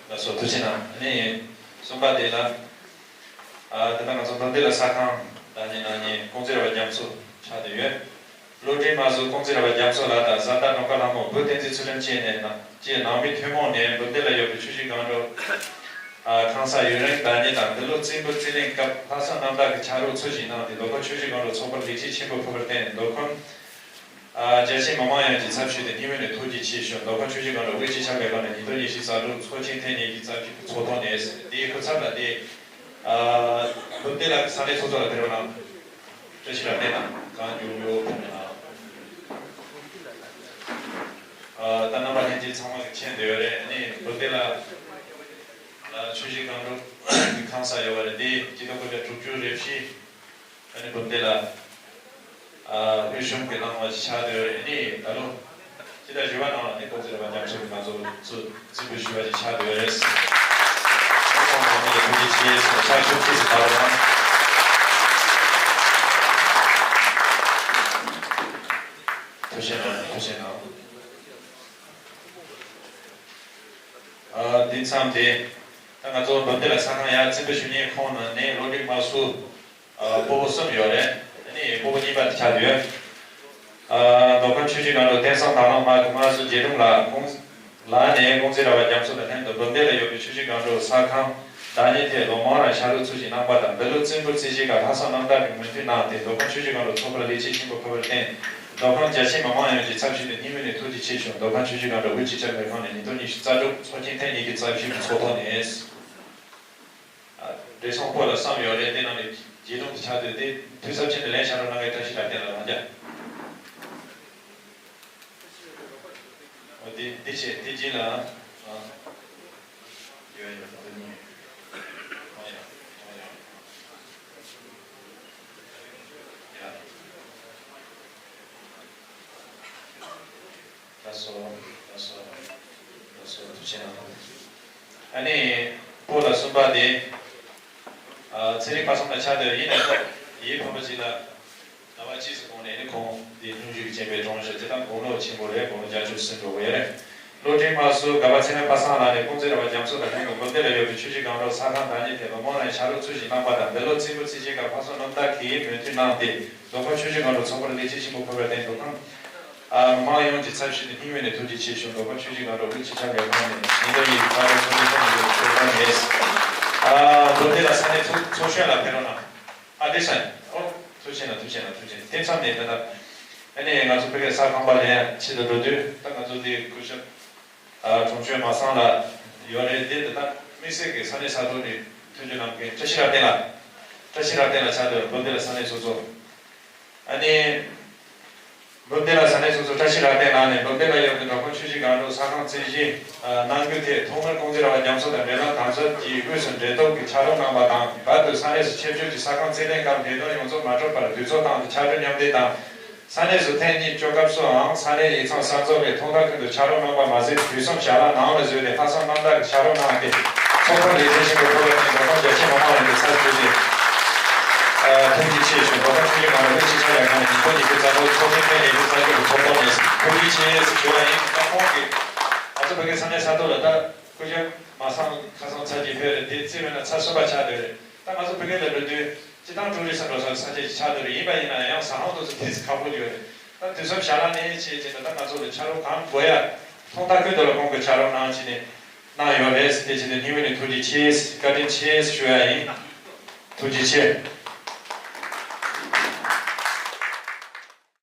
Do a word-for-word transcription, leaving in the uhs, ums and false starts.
ལགས་སོ། ཐུགས་རྗེ་གནང་། ཨ་ནི་གསུམ་པ་དེ་ལ། ཨ། ད་ལྟ་ང་ཚོ་འབུམ་སྡེ་ལ་ས་ཁང་བདག་ཉིད་གནང་མཁན་ཀོང་ཙེ་ར་བ་རྒྱ་མཚོ་ཆགས་བསྡད་ཡོད། བློ་གྲོས་མ་སུ་ཀོང་ཙེ་ར་བ་རྒྱ་མཚོ་ལགས་དང་བཟའ་ཟླ་ནམ་མཁའ་ལྷ་མོ་བུ་བསྟན་འཛིན་ཚུལ་ཁྲིམས་བཅས་ནས་ནང་བཅས་ནང་མི་ཐུན་མོང་ནས་འབུམ་སྡེ་ལ་ཡོད་པའི་ཆུ་བཞི་སྒང་དྲུག་ཨ། ཁང་གསར་ཡུན་རིང་བདག་ཉིད་དང་འདི་ལོ་བཙན་པོ་རྩིས་ལེན་སྐབས་ལྷག་བསམ་རྣམ་དག་གི་ཕྱག་རོགས་ཚུལ་བཞིན་གནང་སྟེ་མདོ་ཁམས་ཆུ་བཞི་སྒང་དྲུག་ཚོགས་པར་ལེགས་སྐྱེས་ཆེན་པོ་ཕུལ་བར་བརྟེན། མདོ་ཁམས། ཨ། རྒྱ་ཆེའི་མི་མང་ཡོངས་ཀྱི་ཚབ་ཞུས་ཏེ་སྙིང་དབུས་ནས་ཐུགས་རྗེ་ཆེ་ཞུ། མདོ་ཁམས་ཆུ་བཞི་སྒང་དྲུག་དབུས་སྤྱི་ཁྱབ་ལས་ཁང་ནས་ཉིས་སྟོང་ཉི་ཤུ་རྩ་དྲུག་ཚོགས་ཆེན་ཐེངས་གཉིས་ཀྱི་རྩ་ཆེན་གྱི་ཚོགས་ཐོག་ནས་དེའི་སྐུ་ཚབ་ལ་དེ། ཨ། འབུམ་སྡེ་ལ་ས་གནས་ཚོགས་གཙོ་ལ་ཕེབས་རོགས་གནང་། བཀྲ་ཤིས་རབ་གནས་དང་གང་མགྱོགས་མགྱོགས་ཕེབས་རོགས་གནང་། ཨ། ད་རྣམ་པ་ལྷན་རྒྱས་ཚང་མ་གིས་མཁྱེན་བསྡད་ཡོད་རེད། ཨ་ནི་འབུམ་སྡེ་ལ་ཆུ་བཞི་སྒང་དྲུག་གི་ཁང་གསར་ཡོད་པ་རེད། དེ་སྤྱི་ལོ་དགུ་བརྒྱ་དྲུག་ཅུ་རེ་བཞི། ཨ་ནི་འབུམ་སྡེ་ལ། ཨ། དབུས་གཞུང་གི་གནང་བ་ཞིག་ཆགས་བསྡད་ཡོད་རེད། ཨ་ནི་ད་ལོ་སྤྱི་ཟླ་བཞི་པ་ནང་ལ་ནི་ཀོང་ཙེ་ར་བ་རྒྱ་མཚོ་གིས་ང་ཚོ་ཚུར་རྩིས་འབུལ་ཞུས་པ་ཞིག་ཆགས་བསྡད་ཡོད་རེད། ཁོང་ཚང་མ་ལ་ཐུགས་རྗེ་ཆེ་ཞུ། ཕྱག་ཤུགས་ཆེ་ཞིག་བར་རོགས་གནང་། ཐུགས་རྗེ་གནང་། ཐུགས་རྗེ་གནང་། ཨ། འདི་མཚམས་དེ། ད་ང་ཚོ་འབུམ་སྡེ་ལ་ས་ཁང་ཡར་རྩིས་འབུལ་ཞུ་མཁན་ཁོང་ནང་ནས་བློ་གྲོས་མ་སུ། ཨ། སྤོ་བོ་གསུམ་ཡོད་རེད། ཨ་ནི་སྤོ་བོ་གཉིས་པ་དེ་ཆགས་བསྡད་ཡོད། ཨ། མདོ་ཁམས་ཆུ་བཞི་སྒང་དྲུག་བསྟན་བསམ་དྭགས་ལྷ་མོ་མ་སུ་རྗེ་དྲུང་ལགས་ཀོང་ལགས་ནས་ཀོང་ཙེ་ར་བ་རྒྱ་མཚོ་དང་ལྷན་དུ་འབུམ་སྡེ་ལ་ཡོད་པའི་ཆུ་བཞི་སྒང་དྲུག་ས་ཁང་བདག་ཉིད་ཐད་ལོ་མང་རིང་ཕྱག་རོགས་ཚུལ་བཞིན་གནང་པ་དང་། འདི་ལོ་བཙན་པོ་རྩིས་ཞིབ་སྐབས་ལྷག་བསམ་རྣམ་དག་གིས་མོས་མཐུན་གནང་སྟེ་མདོ་ཁམས་ཆུ་བཞི་སྒང་དྲུག་ཚོགས་པར་ལེགས་སྐྱེས་ཆེན་པོ་ཕུལ་བར་བརྟེན། མདོ་ཁམས་རྒྱ་ཆེའི་མི་མང་ཡོངས་ཀྱི་ཚབ་ཞུས་ཏེ་སྙིང་དབུས་ནས་ཐུགས་རྗེ་ཆེ་ཞུ། མདོ་ཁམས་ཆུ་བཞི་སྒང་དྲུག་དབུས་སྤྱི་ཁྱབ་ལས་ཁང་ནས་ཉིས་སྟོང་ཉི་ཤུ་རྩ་དྲུག་ཚོགས་ཆེན་ཐེངས་གཉིས་ཀྱི་རྩ་ཆེན་གྱི་ཚོགས་ཐོག་ནས། ཨ། བགྲེས་སོང་སྤོ་ལགས་གསུམ་ཡོད་རེད། དེ་ནང་ནས་རྗེ་དྲུང་དེ་ཆགས་བསྡད་དེ་འཐུས་ཚབ་ཆེན་དུ་ལན་བྱ་རོགས་གནང་མཁན་བཀྲ་ཤིས་རབ་བརྟན་ལགས་རང་རྒྱ། འོ་དེ་དེ་བྱས་དེ་རྗེས་ལ། ཨ། ཡོད་ཡོད་དེ་ནི། ཨ་ཡ། ཨ་ཡ། ཡ། ལགས་སོ། ལགས་སོ། ལགས་སོ། ཐུགས་རྗེ་གནང་། ཨ་ནི་སྤོ་ལགས་གསུམ་པ་དེ། ཨ། ཚེ་རིང་ཕ་བཟང་ལགས་ཆགས་བསྡད་ཡོད། ཡིན་ནའི་ཡིད་ཕམ་པ་ཅིག་ལ། ཟླ་བ་གཅིག་ཙམ་གོང་ནས་ནི་ཁོང་དེ་སྙུང་གཞི་གི་རྐྱེན་པས་གྲོངས་ཤག་སྤྱིར་བཏང་དགུང་ལོ་ཆེན་པོ་རེད། དགུང་ལོ་བརྒྱད་ཅུ་ཟིན་འགྲོ་གི་ཡོད་རེད། བློ་གྲོས་མ་སུ་སྒ་པ་ཚེ་རིང་ཕ་བཟང་ལགས་ནས་ཀོང་ཙེ་ར་བ་རྒྱ་མཚོ་དང་ལྷན་དུ་འབུམ་སྡེ་ལ་ཡོད་པའི་ཆུ་བཞི་སྒང་དྲུག་ས་ཁང་བདག་ཉིད་ཐད་ལོ་མང་རིང་ཕྱག་རོགས་ཚུལ་བཞིན་གནང་པ་དང་། འདི་ལོ་བཙན་པོ་རྩིས་ཞིབ་སྐབས་ལྷག་བསམ་རྣམ་དག་གིས་མོས་མཐུན་གནང་སྟེ་མདོ་ཁམས་ཆུ་བཞི་སྒང་དྲུག་ཚོགས་པར་ལེགས་སྐྱེས་ཆེན་པོ་ཕུལ་བར་བརྟེན། མདོ་ཁམས། ཨ། མི་མང་ཡོངས་ཀྱི་ཚབ་ཞུས་ཏེ་སྙིང་དབུས་ནས་ཐུགས་རྗེ་ཆེ་ཞུ། མདོ་ཁམས་ཆུ་བཞི་སྒང་དྲུག་དབུས་སྤྱི་ཁྱབ་ལས་ཁང་ནས་ཉིས་སྟོང་ཉི་ཤུ་རྩ་དྲུག་ཚོགས་ཆེན་ཐེངས་གཉིས་པའི་ཚོགས་ཐོག་ནས། ཨ། འབུམ་སྡེ་ལ་ས་གནས་ཚོགས་ཚོགས་གཞོན་ལ་ཕེབས་རོགས་གནང་། ཨ། བདེ་སང་། ཨོ། ཐུགས་རྗེ་གནང་། ཐུགས་རྗེ་གནང་། ཐུགས་རྗེ་གནང་། དེ་མཚམས་ནས་ད་ལྟ། ཨ་ནི་ང་ཚོ་བོད་སྐད་གསར་ཁང་པ་ལ་ཡང་ཆེད་དུ་འགྲོ་དུས་ད་ང་ཚོ་དེ་སྐུ་ཞབས། ཨ། དྲུང་ཆེ་མ་སང་ལགས་ཡོད་རེད། དེ་ད་ལྟ་དམིགས་བསལ་གྱི་ས་གནས་ས་ཐོག་ནས་ཐུགས་རྗེ་གནང་མཁན་བཀྲ་ཤིས་རབ་བརྟན་ལགས། བཀྲ་ཤིས་རབ་བརྟན་ལགས་ཆགས་སྡོད། འབུམ་སྡེ་ལ་ས་གནས་ཚོགས་གཙོ། ཨ་ནི། འབུམ་སྡེ་ལ་ས་གནས་ཚོགས་གཙོ་བཀྲ་ཤིས་རབ་བརྟན་ལགས་ནས་འབུམ་སྡེ་ལ་ཡོད་པའི་མདོ་ཁམས་ཆུ་བཞི་སྒང་དྲུག་ས་ཁང་རྩིས་ཞིབ་གནང་རྒྱུ་ཐད་ཐོག་མར་ཀོང་ཙེ་ར་བ་རྒྱ་མཚོ་དང་འབྲེལ་ལམ་དམ་ཟབ་ཀྱིས་དབུས་སུ་འབྲེལ་གཏུག་གི་ཕྱག་རོགས་གནང་པ་དང་། བར་དུ་ས་གནས་སུ་ཆེད་སྦྱོར་གྱི་ས་ཁང་རྩིས་ལེན་སྐབས་འབྲེལ་དོན་ཡོངས་རྫོགས་མ་གྲུབ་པར་དུས་ཚོད་བཏང་སྟེ་ཕྱག་སྦྲེལ་མཉམ་འདེགས་དང་། ས་གནས་སུ་ཐེངས་གཉིས་སྐྱོད་སྐབས་སུའང་ས་གནས་ཡིག་ཚང་གསར་བཟོ་ལས་ཐོག་མཐའ་ཀུན་ཏུ་ཕྱག་རོགས་གནང་པ་མ་ཟད། དུས་གསུམ་ཞལ་ལག་ནང་ལ་བཟོས་ཏེ་ལྷག་བསམ་རྣམ་དག་གིས་ཕྱག་རོགས་གནང་སྟེ། ཚོགས་པར་ལེགས་སྐྱེས་ཆེན་པོ་ཕུལ་བར་བརྟེན། མདོ་ཁམས་རྒྱ་ཆེའི་མི་མང་ཡོངས་ཀྱི་ཚབ་ཞུས་ཏེ། ཨ། ཐུགས་རྗེ་ཆེ་ཞུ། མདོ་ཁམས་ཆུ་བཞི་སྒང་དྲུག་དབུས་སྤྱི་ཁྱབ་ལས་ཁང་ནས་ཉིས་སྟོང་ཉི་ཤུ་རྩ་དྲུག་ཚོགས་ཆེན་ཐེངས་ཉི་ཤུ་རྩ་དྲུག་གི་ཚོགས་ཐོག་ནས་ཐུགས་རྗེ་ཆེ་ཞུ་བ་ཡིན། ད་ཁོང་གིས་ང་ཚོ་བོད་སྐད་ས་གནས་ས་ཐོག་ལ་ད་སྐུ་ཞབས་མ་སང་ཁ་སང་ཚར་གཅིག་ཕེབས་རེད། དེ་རྩིས་མེད་ན་ཚར་གསུམ་པ་ཆགས་བསྡད་རེད། ད་ང་ཚོ་བོད་སྐད་ལ་འགྲོ་དུས་སྤྱིར་བཏང་ཀྲུའུ་རི་སི་འགྲོ་ས་ས་ཆ་ཞིག་ཆགས་བསྡད་རེད། ཡིན་པ་ཡིན་ན་ཡང་ཟ་ཁང་དེ་ཚོ་ཏོག་ཙམ་ཁག་པོ་ཡོད་རེད། ད་དུས་གསུམ་ཞལ་ལག་ནས་བྱས་བྱས་ནས་ད་ང་ཚོ་ལ་ཕྱག་རོགས་གང་དགོས་ཡ་ཐོག་མཐའ་ཀུན་ཏུ་ལ་ཁོང་གིས་ཕྱག་རོགས་གནང་བྱས་ནས་གནང་ཡོད་རེད། དེ་བྱས་ནས་སྙིང་དབུས་ནས་ཐུགས་རྗེ་ཆེ། བཀའ་དྲིན་ཆེ་ཞུ་ཡ་ཡིན། ཐུགས་རྗེ་ཆེ།